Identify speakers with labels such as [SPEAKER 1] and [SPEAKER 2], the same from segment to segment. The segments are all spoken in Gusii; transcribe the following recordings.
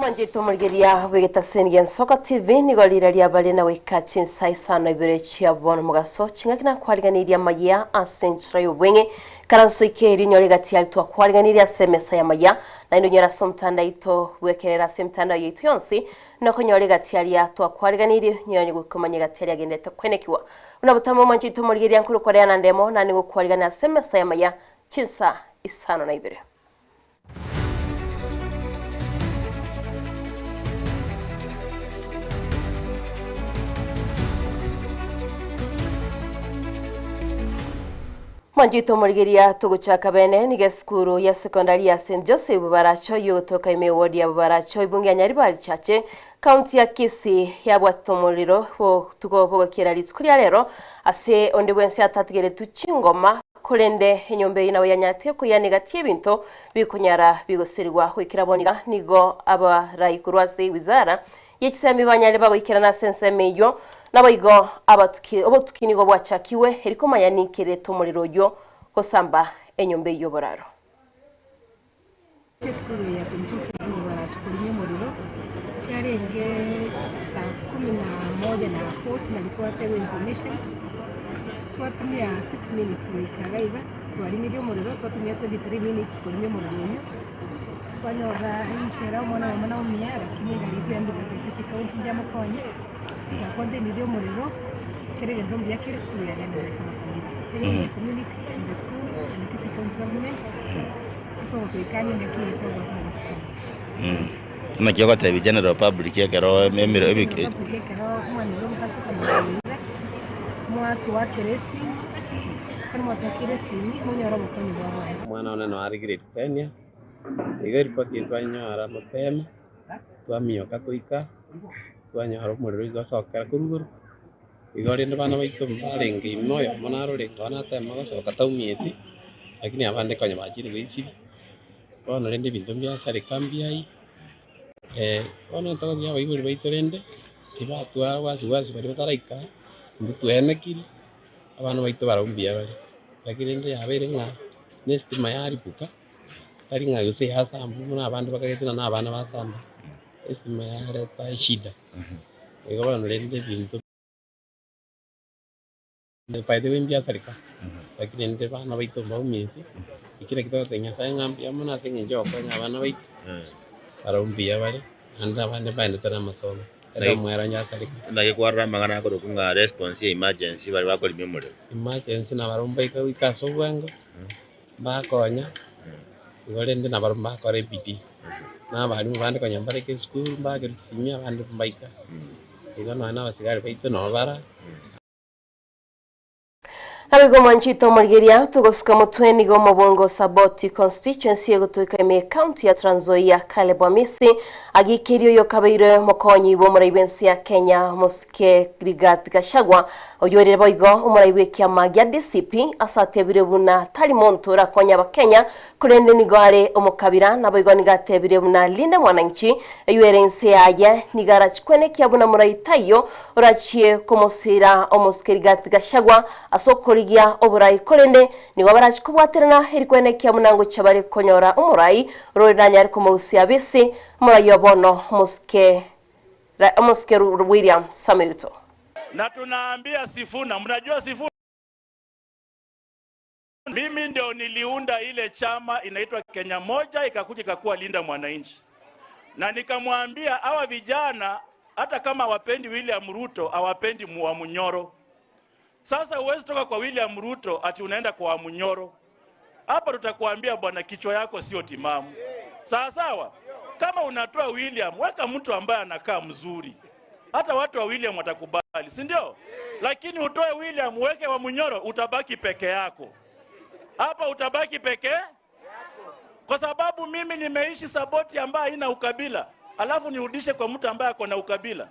[SPEAKER 1] Mwanchete omorigereria bw'egetaseni gia Nsoko TV nigo rira riabare na goika chinsa isano ibere chia bono mogaso ching'aki nakwariganirie amayia ase enchera y'obweng'e karanso ike erio onyore egati aria twakwariganirie ase emesa y'amayia naende onyore ase omotandao oito bwekerera ase emitandao yaito yonsi nokonyora egati aria twakwariganirie onyore gokomanya egati aria agendete kwenekigwa buna botambe omwanchete omorigereria nkorokwa Diana Ndemo nane gokwarigania ase emesa y'amayia chinsa isano na ibere. Mwanchete omorigeria togochaka bene nigo esukuru ya secondary ya St Joseph Bobaracho yogotoka ime eward ya Bobaracho ebunge ya Nyaribari Chache county ya Kisii yabwatete omorero botuko bogokiera rituko ria rero ase onde bwensi atatigeretwe chingoma korende enyomba eyio nabo yanyarete koyana egati y'ebinto bikonyara bigoserigwa goikera bono iga nigo abarai korwa ase ewizara ye chisemi banyare bagoikerana ase ensemo eyio, naboigo abatuki obotuki nigo bwachakigwe eri komanya ninki erete omorero oyio gosamba enyomba eyio oboraro.
[SPEAKER 2] Esukuru ya St. Joseph Bobaracho korimia omorero chiarenge saa kumi na moja na forty nari twatebiwa information, twatumia six minutes goika iga iga, twarimirie omorero twatumia 23 minutes korimia omorero oyio. Twanyora richera omwana oyomo naumia lakini egari yaito ya ambulance ya Kisii County njamokonye, twakontenirie omorero, kera egento mbuya kere esukuru yagenderera kama kawaida. Thank the community and the school and the Kisii County government ase ogotoikania engaki eye tobwate obosikani. Asante.
[SPEAKER 3] Naki ogotebia general public ekero emero
[SPEAKER 2] General public ekero mwanyora omotasokana oyo iga, mwatwakera esimi, ekero mwatwakeire esimi, monyore obokonyi bwa bwango.
[SPEAKER 4] Omwana one noyo are grade ten. Iga eripoti eye twanyora mapema, twaminyoka toika, twanyora omorero oito osokera korwa igoro, igo rende abana baito mbarenge ime oyomo naro orenge oo natema gosoka taumieti, lakini abande konya bachire goisiria, bono rende ebinto mbiasareka mbiayia, bono togotebia abaibori baito rende, tibatwara wasi wasi baria bataraika, intwe twenekirie. Abana baito barabwo mbuya bare, lakini rende yabeire ng'a na esitima yaripuka, tari ng'a gose yasamba buna abande bakagete ng'a na abana basamba, esitima yareta eshida. Igo bono rende ebinto by the way mbiasareka, lakini rende abana baito mbaumieti, ekio naki togotebia Nyasaye ng'a mbuya mono ase eng'encho ya gokonya abana baito, barabwo mbuya bare, naende abande mbaendete na amasomo.
[SPEAKER 3] Naki kwarora amang'ana akorokwa ng'a response ya emergency baria bakorimia omorero.
[SPEAKER 4] Emergency nabarabwo mbaika goika ase obwango, mbakonya, igo rende nabarabwo mbakora ebidii, na abalimu bande konya mbareke esukuru mbakerwa chisimi abande mbaika, igo nonya na abasigari baito nabo bara.
[SPEAKER 1] Naboigo omwanchete omorigeria togosuka motwe nigo omobunge o Saboti constituency egotoika ime ekaunti ya Trans Nzoia Caleb Amisi agikerie oyo okabeire omokonyi bw'omorai bw'ense ya Kenya Mosike Rigathi Gachagua oyorire boigo omorai bw'ekiama gia DCP ase atebire buna tari monto orakonye abakenya korende nigo are omokabira naboigo nigo atebire buna Linda Mwananchi eywo ere inse yaye nigo arachikwenekia buna morai taiyo orachie komosira omosike Rigathi Gachagua ase okorigia oborai korende nigo barachie kobwaterana eri kwenekia buna ngochia bare konyora omorai orore nanyare komorusia abisi omorai o bono omosike omosike William Samoei Ruto.
[SPEAKER 5] Na tunaambia Sifuna, mnajua Sifuna? Mimi ndio niliunda ile chama inaitwa Kenya Moja, ikakuja ikakuwa Linda Mwananchi, na nikamwambia hawa vijana hata kama hawapendi William Ruto hawapendi Wamunyoro. Sasa huwezi toka kwa William Ruto ati unaenda kwa Wamunyoro. Hapa tutakuambia bwana, kichwa yako sio timamu. Sawa sawa, kama unatoa William, weka mtu ambaye anakaa mzuri, hata watu wa William watakubali, si ndio? Lakini utoe William uweke Wamunyoro, utabaki peke yako hapa, utabaki peke kwa sababu mimi nimeishi Saboti ambaye haina ukabila, alafu nirudishe kwa mtu ambaye ako na ukabila.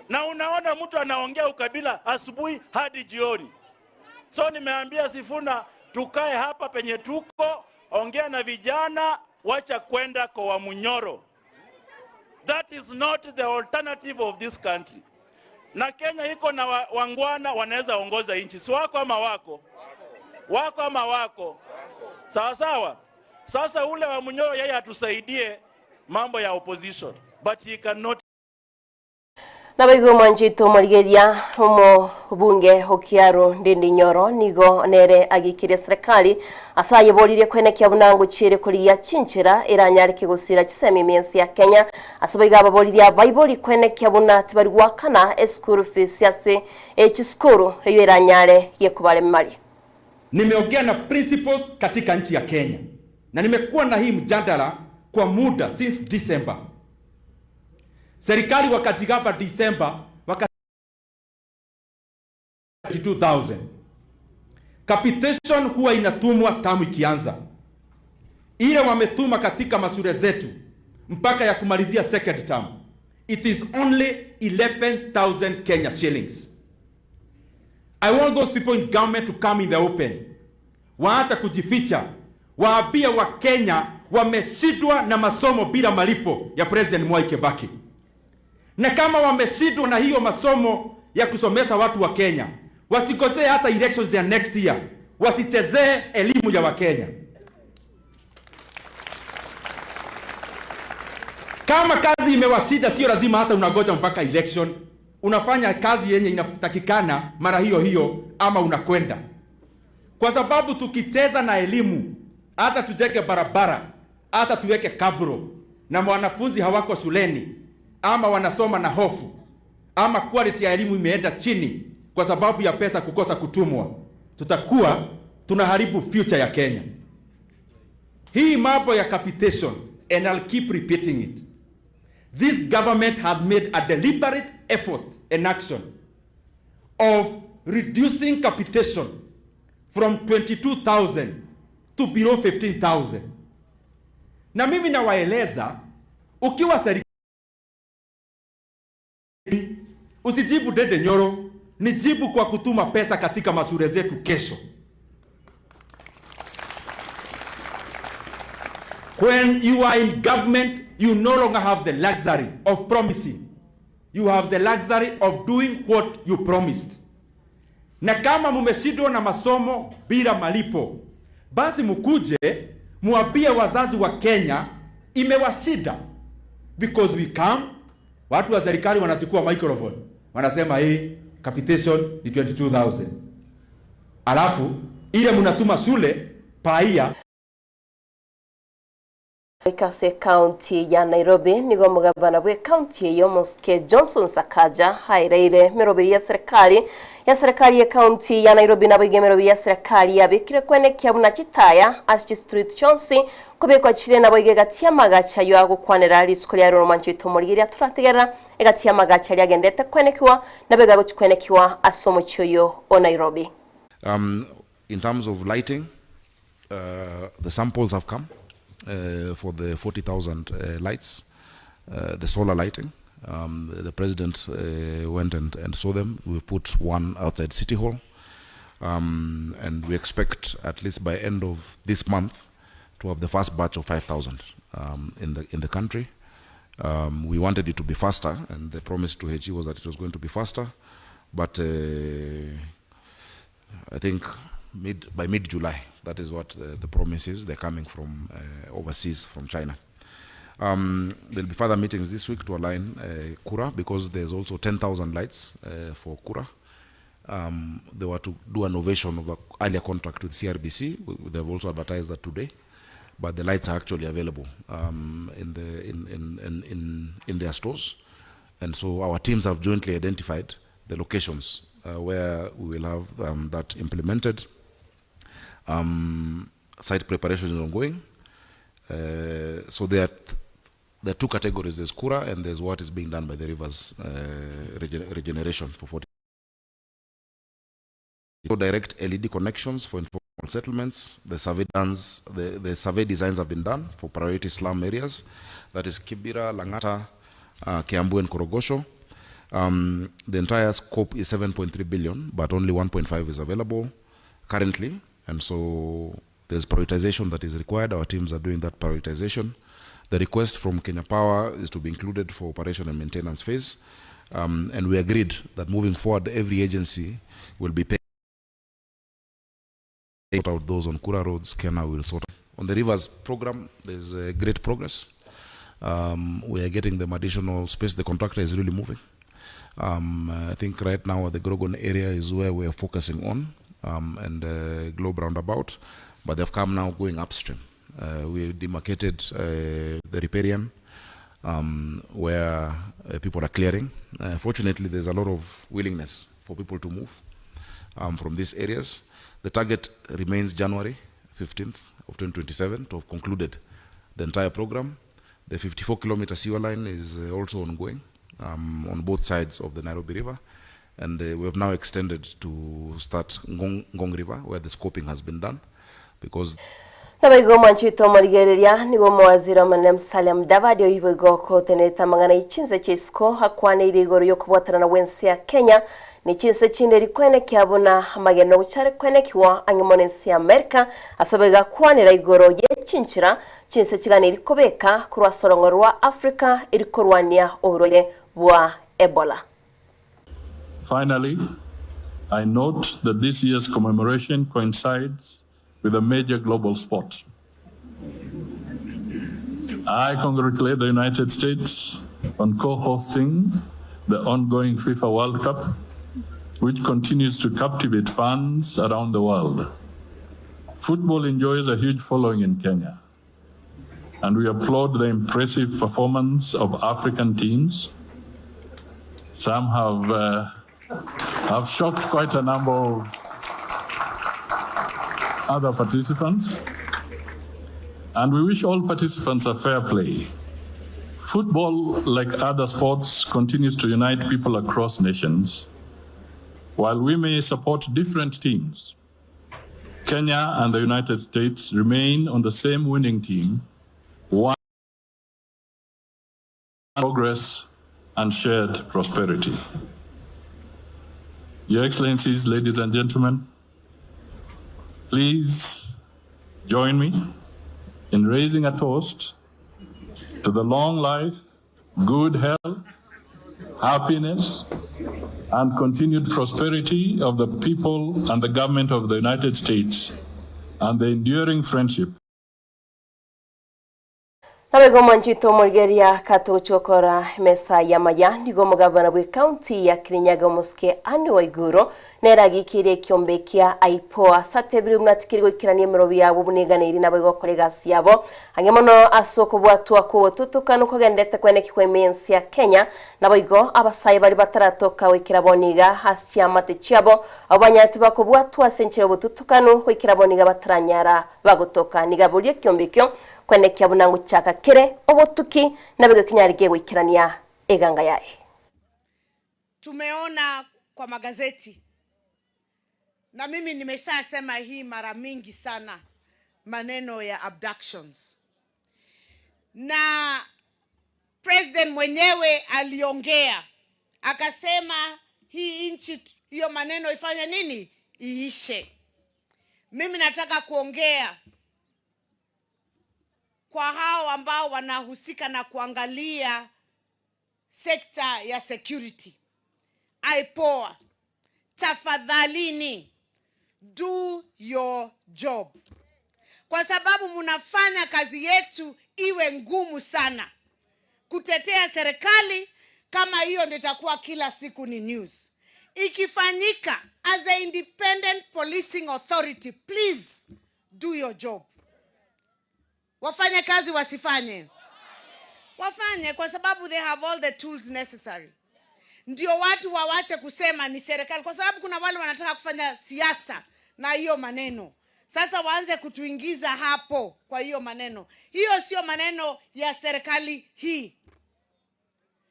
[SPEAKER 5] Na unaona mtu anaongea ukabila asubuhi hadi jioni. So nimeambia Sifuna tukae hapa penye tuko, ongea na vijana, wacha kwenda kwa Wamunyoro. That is not the alternative of this country. Na Kenya iko na wangwana wanaweza ongoza nchi, si wako ama wako? Wako ama wako? Sawa sawa. Sasa ule wa Munyoro yeye atusaidie. mambo ya opposition but he cannot.
[SPEAKER 1] Naboigo omwanchete omorigereria omobunge o Kiaru Ndindi Nyoro nigo nere agikirie serikali ase ayeboririe kwenekia buna ngochiere korigia chinchera eranyareke gosira chisemi ime ense ya Kenya. Ase boigo ababoririe abaibori kwenekia buna tibari goakana eschool fees ase chisukuru eyio eranyare gekobaremaria.
[SPEAKER 6] Nimeongea na principals katika nchi ya Kenya na nimekuwa na hii mjadala kwa muda since December. Serikali wakajigamba December waka 2000. Capitation huwa inatumwa tamu ikianza. Ile wametuma katika mashule zetu mpaka ya kumalizia second term. It is only 11,000 Kenya shillings. I want those people in government to come in the open. Waacha kujificha. Waambie wa Kenya wameshindwa na masomo bila malipo ya President Mwai Kibaki. Na kama wameshindwa na hiyo masomo ya kusomesha watu wa Kenya, wasigojee hata elections ya next year, wasichezee elimu ya Wakenya. Kama kazi imewashinda, sio lazima hata unangoja mpaka election. Unafanya kazi yenye inatakikana mara hiyo hiyo, ama unakwenda. Kwa sababu tukicheza na elimu, hata tujenge barabara, hata tuweke kabro, na mwanafunzi hawako shuleni, ama wanasoma na hofu, ama quality ya elimu imeenda chini kwa sababu ya pesa kukosa kutumwa, tutakuwa tunaharibu future ya Kenya. Hii mambo ya capitation, and I'll keep repeating it. This government has made a deliberate effort and action of reducing capitation from 22,000 to below 15,000. Na mimi nawaeleza, ukiwa serikali usijibu Dede Nyoro, nijibu kwa kutuma pesa katika mashule zetu kesho. When you are in government, you no longer have the luxury of promising. You have the luxury of doing what you promised. Na kama mumeshindwa na masomo bila malipo, basi mukuje muambie wazazi wa Kenya imewashinda. Because we come, watu wa serikali wanachukua microphone, wanasema hii capitation ni 22,000. Alafu ile mnatuma shule paia.
[SPEAKER 1] Ase county ya Nairobi nigo omogabana bwe county eyio Mosike Johnson Sakaja aereire emeroberi ya serikali ya serikali ye county ya Nairobi nabo iga emeroberi ya serikali yabekire kwenekia buna chitaya ase chistreet chionsi kobekwa chire nabo iga egati y'amagacha ayio agokwanera rituko ria rero omwancho oito omorigereria torategerera egati y'amagacha aria agendete kwenekiwa nabo iga agochi kwenekiwa ase omochie oyo o Nairobi.
[SPEAKER 7] In terms of lighting, the samples have come for the 40,000 lights, the solar lighting. The president went and saw them. We put one outside City Hall. And we expect at least by end of this month to have the first batch of 5,000 in the country. We wanted it to be faster, and the promise to HE was that it was going to be faster. But I think by mid-July, that is what the promise is. They're coming from overseas, from China. There'll be further meetings this week to align Kura, because there's also 10,000 lights for Kura. They were to do an ovation of an earlier contract with CRBC. They've also advertised that today, but the lights are actually available in their stores. And so our teams have jointly identified the locations where we will have that implemented. Site preparation is ongoing. So there are two categories. There's Kura and there's what is being done by the rivers regeneration for 40. So direct LED connections for informal settlements. The survey designs have been done for priority slum areas. That is Kibera, Langata, Kiambu and Korogocho. The entire scope is 7.3 billion, but only 1.5 is available currently. And so there's prioritization that is required. Our teams are doing that prioritization. The request from Kenya Power is to be included for operation and maintenance phase. And we agreed that moving forward, every agency will be paid out those on Kura roads. Kenya will sort out. On the rivers program, there's great progress. We are getting them additional space. The contractor is really moving. I think right now the Grogon area is where we are focusing on, and Globe roundabout, but they've come now going upstream. We demarcated the riparian where people are clearing. Fortunately, there's a lot of willingness for people to move from these areas. The target remains January 15th of 2027 to have concluded the entire program. The 54-kilometer sewer line is also ongoing on both sides of the Nairobi River. And we have now extended to start Ngong, Ngong River, where the scoping has been done. Because
[SPEAKER 1] Naboigo omwanchete omorigereria nigo omowaziri omonene Musalia Mudavadi oyio boigo okotenenete amang'ana ye chinse chia isiko akwaneire igoro y'okobwatanana gw'ense ya Kenya ne chinse chinde rikwenekia buna amageno gochia are kwenekigwa ang'e mono ense ya Amerika ase boigo akwanera igoro ye chinchera chinse chiganeiri kobeka korwa ase orong'o rwa Africa eri korwania oborwaire bwa Ebola.
[SPEAKER 8] Finally, I note that this year's commemoration coincides with a major global sport. I congratulate the United States on co-hosting the ongoing FIFA World Cup, which continues to captivate fans around the world. Football enjoys a huge following in Kenya, and we applaud the impressive performance of African teams. Some have, have shocked quite a number of other participants. And we wish all participants a fair play. Football, like other sports, continues to unite people across nations. While we may support different teams, Kenya and the United States remain on the same winning team, one progress and shared prosperity. Your Excellencies, ladies and gentlemen, please join me in raising a toast to the long life, good health, happiness, and continued prosperity of the people and the government of the United States and the enduring friendship.
[SPEAKER 1] Naboigo omwanchete omorigereria katogochia gokora emesa y'amaya, nigo omogabana bw'ecounty ya Kirinyaga omosike Anne Waiguru nere agiikeire ekiombe kia IPOA ase atebire buna tikeri goikerania emerobi yabo buna eganeiri naboigo gokora egasi yabo ang'e mono ase okobwatwa kw'ogotutokanu kogenderete kweneki kwa ime y'ense ya Kenya naboigo abasae baria bataratoka goikera bono iga ase chiamate chiabo abwo banyarete bakobwatwa ase enchera y'obotutokanu goikera bono iga bataranyara bagotoka niga boria ekiombe ekio kwenekia buna ngochaka kere obotuki naboigo kenyare kegoikerania eganga yaye.
[SPEAKER 9] Tumeona kwa magazeti na mimi nimeshasema hii mara mingi sana, maneno ya abductions, na president mwenyewe aliongea akasema hii nchi hiyo maneno ifanye nini, iishe. Mimi nataka kuongea kwa hao ambao wanahusika na kuangalia sekta ya security, IPOA, tafadhalini do your job, kwa sababu mnafanya kazi yetu iwe ngumu sana kutetea serikali. Kama hiyo ndio itakuwa kila siku ni news ikifanyika. As a independent policing authority, please do your job. Wafanye kazi wasifanye? Wafanye, kwa sababu they have all the tools necessary. Ndio watu wawache kusema ni serikali, kwa sababu kuna wale wanataka kufanya siasa na hiyo maneno. Sasa waanze kutuingiza hapo kwa hiyo maneno. Hiyo sio maneno ya serikali hii.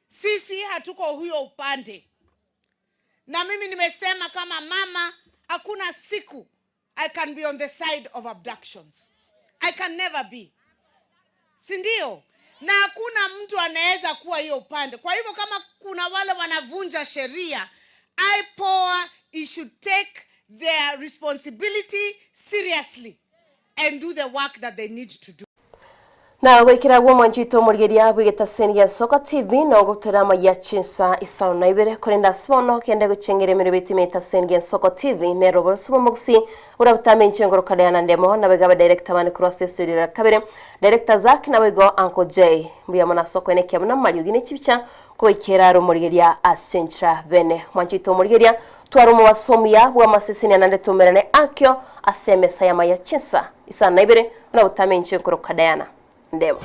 [SPEAKER 9] Sisi hatuko huyo upande, na mimi nimesema kama mama, hakuna siku I can be on the side of abductions. I can never be, si ndio? Na hakuna mtu anaweza kuwa hiyo upande. Kwa hivyo kama kuna wale wanavunja sheria, IPOA it should take their responsibility seriously and do the work that they need to do.
[SPEAKER 1] Na goikera agwo omwancho oito omorigeria bw'egetaseni gia Soka TV nogotera amaya chinsa isano na ibere korende ase bono kende gochengera emeremo etime etaseni gia Nsoko TV nero oboroso bw'omogusi buna botame inche ngoroka Diana Ndemo nabaigo abadirector bane korwa ase estudio ya kabere Director Zack naboigo Uncle Jay mbuya mono ase okoenekia buna amariogi ne chibicha kogoikera are omorigeria ase enchera bene omwancho oito omorigeria tware omobaso omuya bw'amasesenia naende toumerane akio ase emesa y'amaya chinsa isano na ibere buna botame inche nkoroka Diana Ndemo.